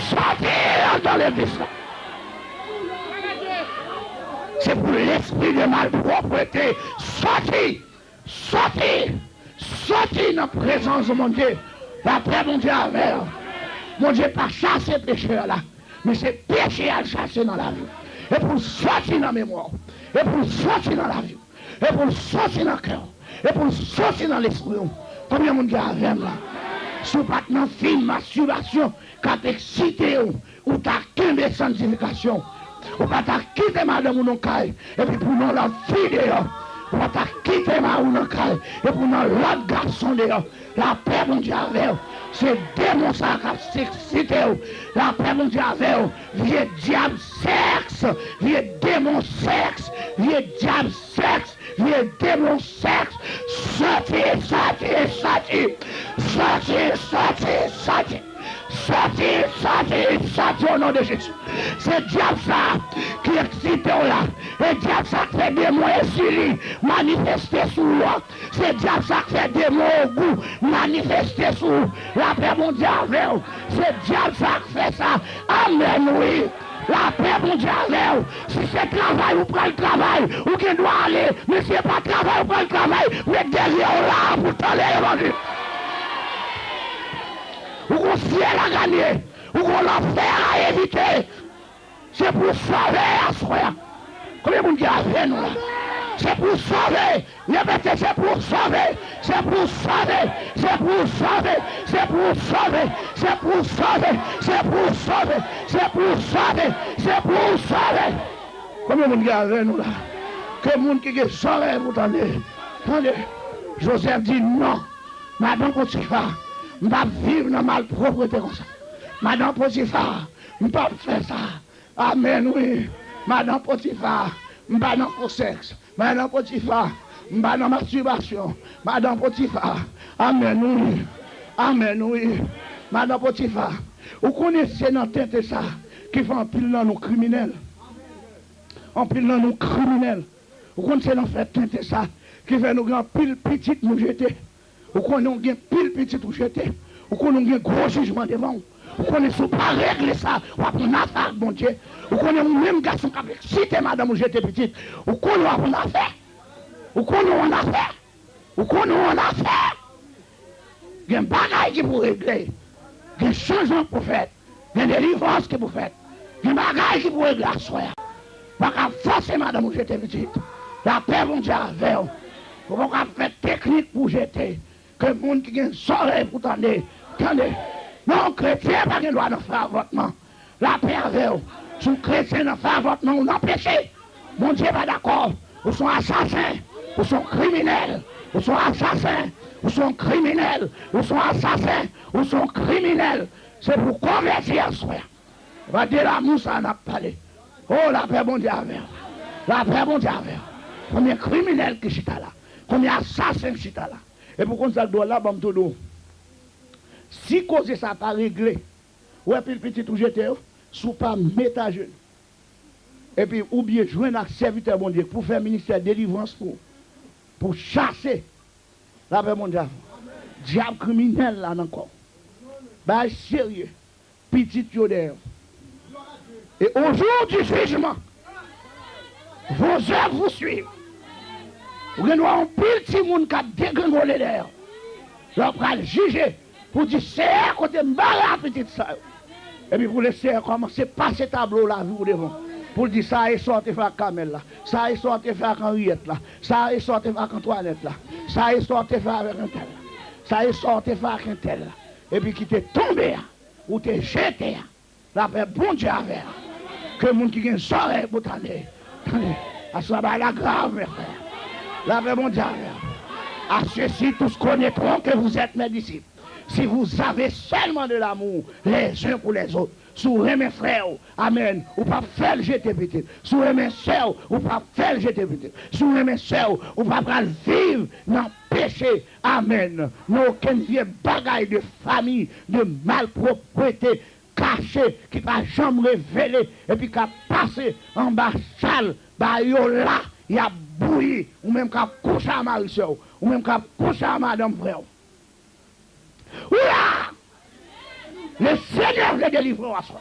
Sòti anndan legliz la. Se pou lespri de malpwòpte sòti. Sòti! Sòti nan prezans Bondye! Lapè Bondye avè w. Bondye pa chase pechè la, men se peche a l chase nan lavi w. E pou l sòti nan memwa w. E pou l sòti nan lavi w. E pou l sòti nan kè w. E pou l sòti nan lespri w. Konbyen moun ki avè m la? Si w pa t nan fim mastibasyon k ap eksite w, ou ta kenbe sanntifikasyon. Ou pa ta kite madanm ou nan kay, epi pou yon lòt fi deyò. Ou pa ta kite mari w nan kay, epi pou yon lòt gason deyò. Lapè Bondye avè w. Se demon sa k ap eksite w. Lapè Bondye avè w. Vye dyab sèks, vye demon sèks, vye dyab sèks, vye demon sèks, sòti, sòti, sòti. Sòti, sòti, sòti. Sòti, sòti, sòti o non de Jezi. Se dyab sa ki eksite w la. E dyab sa k fè demon Ezili manifeste sou ou a. Se dyab sa k fè demon ogou manifeste sou ou. Lapè Bondye avè w. Se dyab sa k fè sa. Amèn, wi. Lapè Bondye avè w. Si se travay ou pral travay, ou gen dwa ale. Men si se pa travay ou pral travay, met dèyè w la pou w tande levanjil. Ou gon syèl a ganye. Ou gon lanfè a evite. Se pou w sove aswè a. Konbyen moun ki avè nou la? Se pou w sove. Repete, se pou w sove. Se pou w sove. Se pou w sove. Se pou w sove. Se pou w sove. Se pou w sove. Se pou w sove. Se pou w sove. Konbyen moun ki avè nou la? Ke moun ki gen zòrèy pou tande, tande. Jozèf di non. Madanm Potifa, m p ap viv nan malpwòpte konsa. Madanm Potifa, m p ap fè sa. Amèn, wi. Madanm Potifa, m pa nan fo sèks. Madanm Potifa, m pa nan mastibasyon. Madanm Potifa, amèn, wi. Amèn, wi. Madanm Potifa, ou konnen se nan tenten sa ki fè anpil nan nou kriminèl. Anpil nan nou kriminèl. Ou konn se nan fè tenten sa ki fè nou gen anpil pitit nou jete. Ou konnen w gen pil pitit ou jete. Ou konnen w gen gwo jijman devan w. Ou konnen si w pa regle sa, w ap annafè ak Bondye. Ou konnen ou menm gason k ap eksite madanm ou jete pitit. Ou konnen w ap annafè. Ou konnen w annafè. Ou konnen w annafè. Gen bagay ki pou regle. Gen chanjman k pou fèt. Gen delivrans ki pou fèt. Gen bagay ki pou regle aswè a. Pa ka fòse madanm ou jete pitit. Lapè Bondye avè w. Ou pa ka fè teknik pou jete. Ke moun ki gen zòrèy pou tande, tande. Non, kretyen pa gen dwa nan fè avòtman. Lapè avè w. Si w kretyen nan fè avòtman, ou nan peche. Bondye pa dakò. Ou se yon asasen. Ou se yon kriminèl. Ou se yon asasen. Ou se yon kriminèl. Ou se yon asasen. Ou se yon kriminèl. Se pou w konvèti aswè a. E pa de lamou sa a n ap pale. O, lapè Bondye avè w. Lapè Bondye avè w. Konbyen kriminèl ki chita la? Konbyen asasen ki chita la? Epi w konn sa k dwòl la, ban m tou di w. Si koze sa a pa regle, ou wè pil pitit ou jete yo, si w pa met ajenou, epi oubyen jwenn ak sèvitè Bondye pou fè ministè delivrans pou ou, pou chase lapè Bondye avè w. Dyab kriminèl la nan kò w. Bagay serye. Pitit yo dèyè w. Et au jour du jugement, vos œuvres vous suivent. Ou gen dwa yon pil timoun k ap degrengole dèyè w. Lè w pral jije, Pou di, Seyè, kote m bare a pitit sa yo? Epi pou Lesenyè kòmanse pase tablo lavi w devan. Pou l di, sa e sa w te fè ak Kamèl la. Sa e sa w te fè ak Anriyèt la. Sa e sa w te fè ak Antwanèt la. Sa e sa w te fè avèk entèl la. Sa e sa w te fè ak entèl la. Epi ki te tonbe a, ou te jete a. Lapè Bondye avè w. Ke moun ki gen zòrèy pou tande, tande. Aswè bagay la grav, mes frères. Lapè Bondye avè w. À ceux-ci, tous connaîtront que vous êtes mes disciples, si vous avez seulement de l'amour les uns pour les autres. Si w renmen frè w, amèn, ou p ap fè l jete pitit. Si w renmen sè w, ou p ap fè l jete pitit. Si w renmen sè w, ou pa pral viv nan peche, amèn, nan okenn vye bagay de fami, de malpwòpte kache ki pa janm revele epi k ap pase anba chal ba yo la, y ap bouyi, ou menm k ap kouche a mari sè w, ou menm k ap kouche a madanm frè w. Ou la! Le Senyè vle delivre w aswè.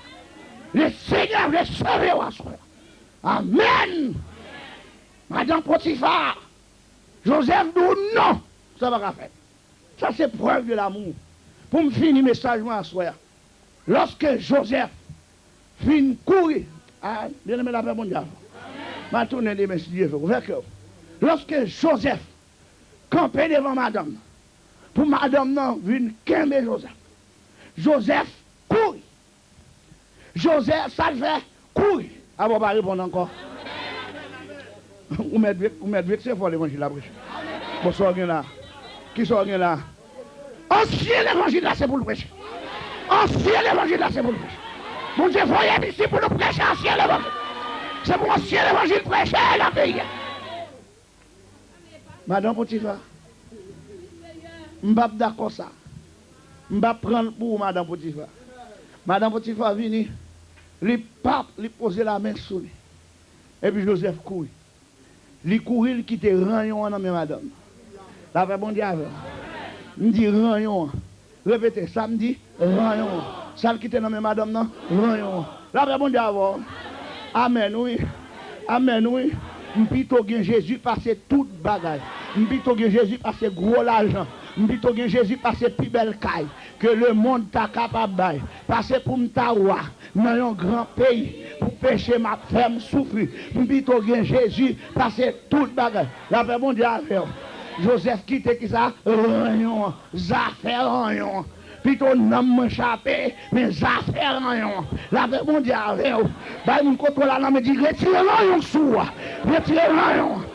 Le Senyè vle sove w aswè. Amèn! Madanm Potifa, Jozèf di w non, sa pa ka fèt. Sa se prèv de l'amour. Pou m fini mesaj mwen aswè a. Lòske Jozèf fin kouri, a, byeneme, lapè Bondye avè w. M a tounen demen si Dye vle, ouvè kè w. Lòske Jozèf kanpe devan madanm nan, pou madanm nan vin kenbe Jozèf. Jozèf kouri. Jozèf, sa l fè? Kouri. Aba w pa reponn ankò. Ou mèt vek, ou mèt vekse fò levanjil la preche. Bon, sa w gen la? Kisa w gen la? Ansyen levanjil la se pou l preche. Ansyen levanjil la se pou l preche. Bondye voye m isi pou nou preche ansyen levanjil. Se pou ansyen levanjil preche nan peyi a. Madan Potifa, m p ap dakò sa. M p ap pran l pou ou, madan Potifa. Madan Potifa vini, li p ap, li poze lamen sou li. Epi Jozèf kouri. Li kouri, li kite ranyon an nan men madanm nan. Lapè Bondye avè w. M di ranyon an. Repete, sa m di, ranyon an. Sa l kite nan men madanm nan, ranyon an. Lapè Bondye avè w. Amèn, wi. Amèn, wi. M pito gen Jezi pase tout bagay. M pito gen Jezi pase gwo lajan. M pito gen Jezi pase pi bèl kay ke lemonn ta kapab bay. Pase pou m ta wa nan yon gran peyi, pou peche m ap fè m soufri. M pito gen Jezi pase tout bagay. Lapè Bondye avè w. Jozèf kite kisa? Ranyon an. Zafè ranyon an. Pito nanm mwen chape, men zafè ranyon an. Lapè Bondye avè w. Bay moun kote w la nan men, di, retire ranyon k sou ou a. Retire ranyon an.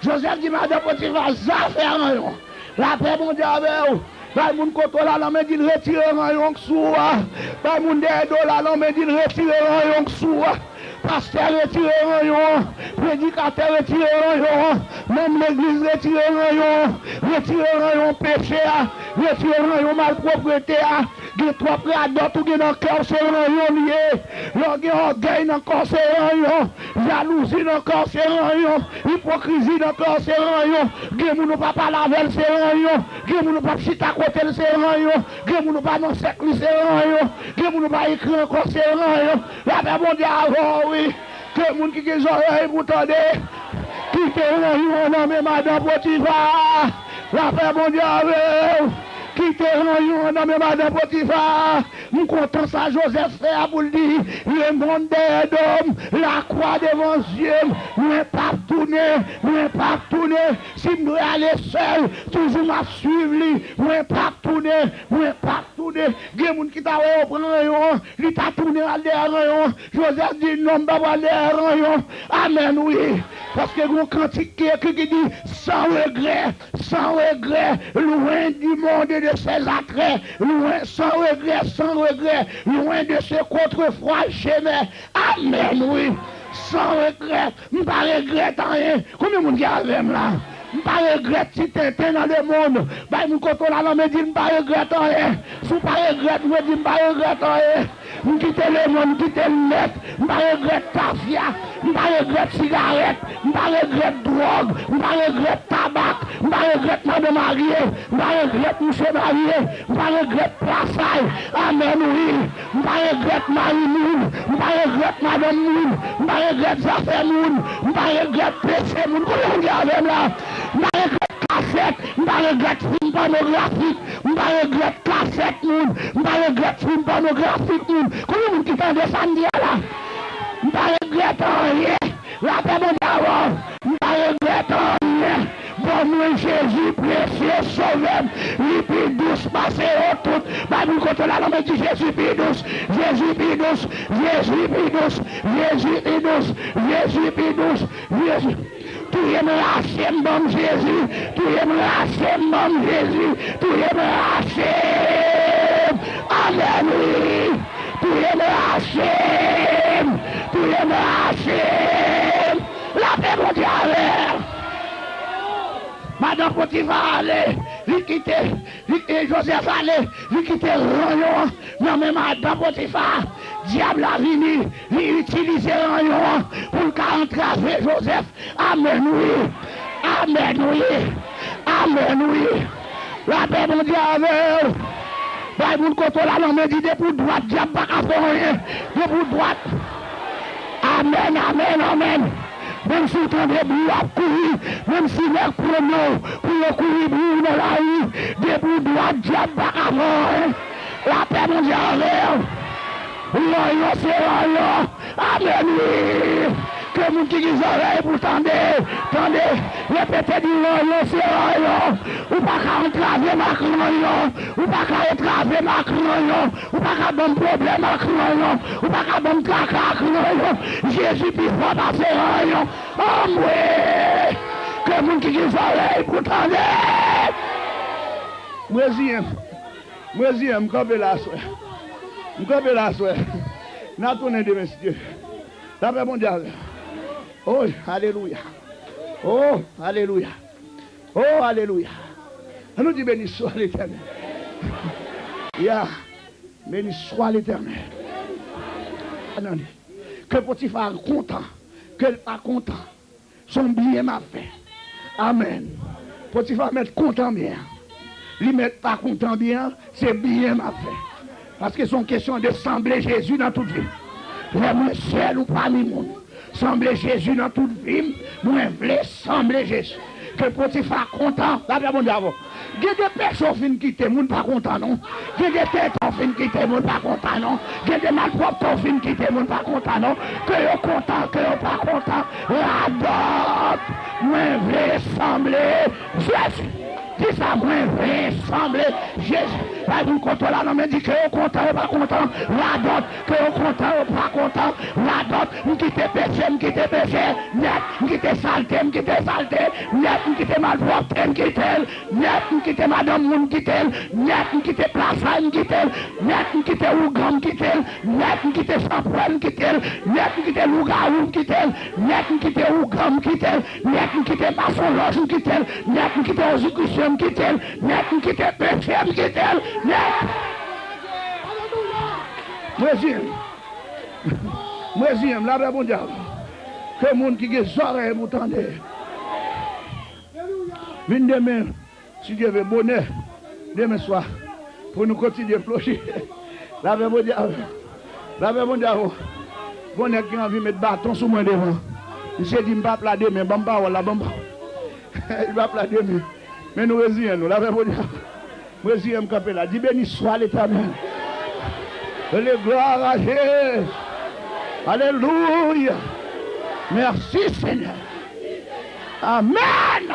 Jozèf di madan Potifa, zafè ranyon an. Lapè Bondye avè w. Bay moun kote w la nan men, di l retire ranyon k sou ou a. Bay moun dèyè do w la nan men, di l retire ranyon k sou ou a. Pastè, retire ranyon an. Predikatè, retire ranyon an. Manm legliz, retire ranyon an. Retire ranyon peche a. Retire ranyon malpwòpte a. Gen twòp radòt ou gen nan kè w, se ranyon l ye. Lè w gen ògèy nan kè w, se ranyon. Jalouzi nan kè w, se ranyon. Ipokrizi nan kè w, se ranyon. Gen moun ou pa pale avè l, se ranyon. Gen moun ou p ap chita kote l, se ranyon. Gen moun ou pa nan sèk li, se ranyon. Gen moun ou pa ekri ankò, se ranyon. Lapè Bondye avè w, wi. Ke moun ki gen zòrèy pou tande, kite ranyon an nan men madan Potifa. Lapè Bondye avè w. Kite ranyon an nan men madan Potifa. M kontan sa Jozèf fè a pou l di, lemonn dèyè do m, lakwa devan zye m, mwen p ap tounen, mwen p ap tounen. Si m dwe ale sèl, toujou m ap swiv li, mwen p ap tounen, mwen p ap tounen. Gen moun ki ta wè yo pran ranyon an, li ta tounen al dèyè ranyon an. Jozèf di, non, m pa pral dèyè ranyon. Amèn, wi. Paske gen yon kantik ki ekri ki di, sans regret, sans regret, loin du monde et de ses attraits, loin, sans regret, sans regret, loin de ce qu'autrefois j'aimais. Amèn, wi. Sans regret. M pa regrèt anyen. Konbyen moun ki avè m la? M pa regrèt ti tenten nan lemonn. Bay moun kote w la nan men, di l, m pa regrèt anyen. Si w pa regrèt vre, di, m pa regrèt anyen. M kite lemonn, m kite l nèt. M pa regrèt tafya. M pa regrèt sigarèt. M pa regrèt dwòg. M pa regrèt tabak. M pa regrèt madan marye. M pa regrèt mouche marye. M pa regrèt plasay. Amèn, wi. M pa regrèt mari moun. M pa regrèt madanm moun. M pa regrèt zafè moun. M pa regrèt peche moun. Konbyen moun ki avè m la? M pa regrèt kasèt. M pa regrèt fim pònografik. M pa regrèt kasèt moun. M pa regrèt fim pònografik moun. Konbyen moun ki tande sa m di a la? M pa regrèt anyen. Lapè Bondye avè w. M pa regrèt anyen. Ban mwen Jezi presye sovè m. Li pi dous pase yo tout. Bay moun kote w la nan men di Jezi pi dous. Jezi pi dous. Jezi pi dous. Jezi pi dous. Jezi pi dous. Jezi. Touye m, rache m, ban m Jezi. Touye m, rache m, ban m Jezi. Touye m, rache m. Amèn, wi. Touye m, rache m. Touye m, rache m. Lapè Bondye avè w. Madanm Potifa ale, li kite, li, e, Jozèf ale, li kite ranyon an nan men madanm Potifa. Dyab la vini, li itilize ranyon an pou l ka antrave Jozèf. Amèn, wi. Amèn, wi. Amèn, wi. Lapè Bondye avè w. Bay moun kote w la nan men, di, depi w dwat, dyab pa ka fè w anyen. Depi w dwat. Amèn, amèn, amèn. Menm si w tande bri w ap kouri, menm si nèg pran non w pou yo kouri bri w nan lari, depi w dwat, dyab pa ka fè w anyen. Lapè Bondye avè w. Ranyon se ranyon. Amèn, wi. Ke moun ki gen zòrèy pou tande, tande. Repete, di, ranyon se ranyon. Ou pa ka antrave m ak ranyon. Ou pa ka antrave m ak ranyon. Ou pa ka ban m pwoblèm ak ranyon. Ou pa ka ban m traka ak ranyon. Jezi pi fò pase ranyon. Anmwe! Ke moun ki gen zòrèy pou tande. M reziyen m. M reziyen m. M kanpe la aswè. M kanpe la aswè. N a tounen demen, si Dye vle. Lapè Bondye avè w. Oh, alelouya. Oh, alelouya. Oh, alelouya. An nou di, beni swa Letènèl. Ya. Beni swa Letènèl. Ke Potifa kontan, ke l pa kontan, se yon byen m ap fè. Amèn. Potifa mèt kontan byen an. Li mèt pa kontan byen an, se byen m ap fè. Paske se yon kesyon de sanble Jezi nan tout vi m. Lè mwen sèl ou pami moun. Sanble Jezi nan tout vi m, mwen vle sanble Jezi. Ke Potifa kontan, lapè Bondye avè w. Gen de peche w fin kite, moun pa kontan non. Gen de tenten w fin kite, moun pa kontan non. Gen de malpwòpte w fin kite, moun pa kontan non. Ke yo kontan, ke yo pa kontan, radòt, mwen vle sanble Jezi. Di sa, mwen vle sanble Jezi. Bay moun kote w la nan men, di, ke yo kontan, yo pa kontan, radòt, ke yo kontan, yo pa kontan, radòt, m kite peche, m kite peche nèt, m kite salte, m kite salte nèt, m kite malpwòpte, m kite l nèt, m kite madanm moun, m kite l nèt, m kite plasay, m kite l nèt, m kite ougan, m kite l nèt, m kite sanpwèl, m kite l nèt, m kite lougawou, m kite l nèt, m kite ougan, m kite l nèt, m kite masonlòj, m kite l nèt, m kite ozikrisye, m kite l nèt, m kite peche, m kite l nèt. M reziyen m. M reziyen m. Lapè Bondye avè w. Ke moun ki gen zòrèy pou tande. Vin demen, si Dye vle, bonè, demen swa, pou nou kontinye ploje. Lapè Bondye avè w. Lapè Bondye avè w. Gon nèg ki anvi met baton sou mwen devan. Misye di, m p ap la demen, ban m pawòl la, ban m pawòl. Li p ap la demen. Men nou reziyen nou. Lapè Bondye avè w. M reziyen m kanpe la. Di, beni swa Letènèl. Le gloire à Jésus. Alelouya. Mèsi, Senyè. Amèn.